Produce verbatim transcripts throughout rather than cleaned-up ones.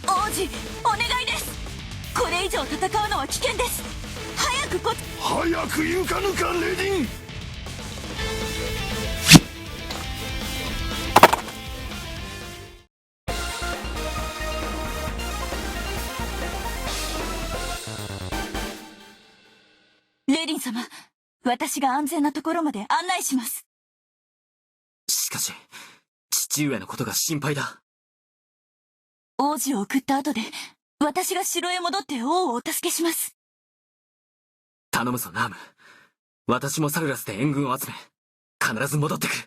王子、お願いです。これ以上戦うのは危険です。早くこ早く行かぬか、レディン。レディン様、私が安全なところまで案内します。しかし、父上のことが心配だ。王子を送った後で、私が城へ戻って王をお助けします。頼むぞ、ナーム。私もサルラスで援軍を集め、必ず戻ってくる。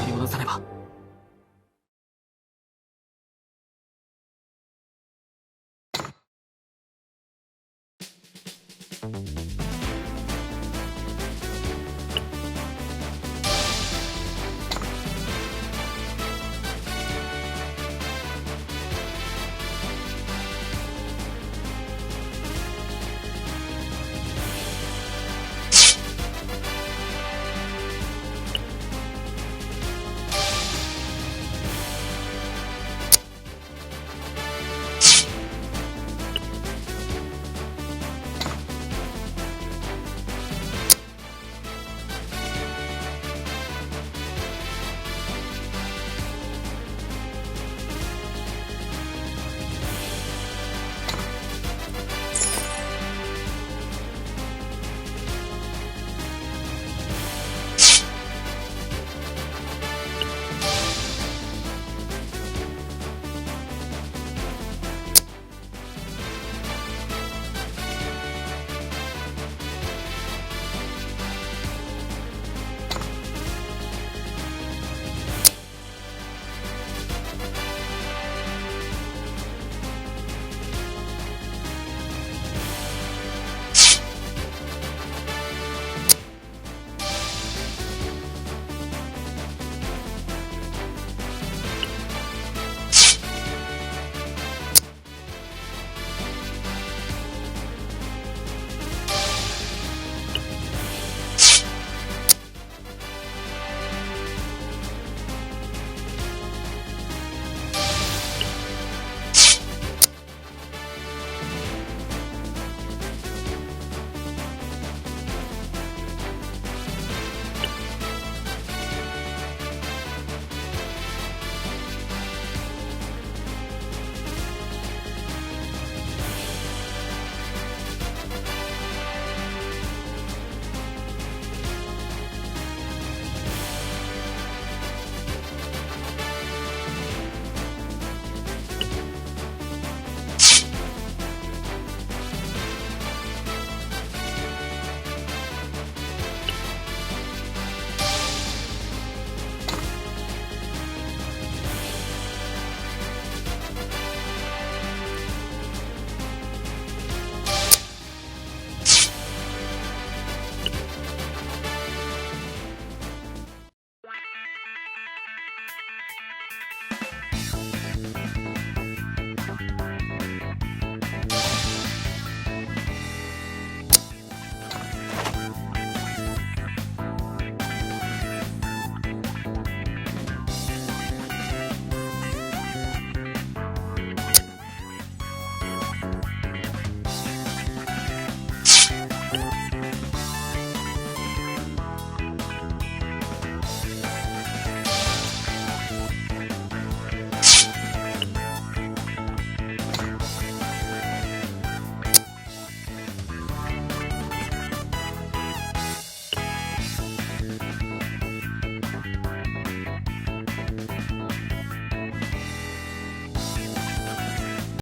取り戻さねば。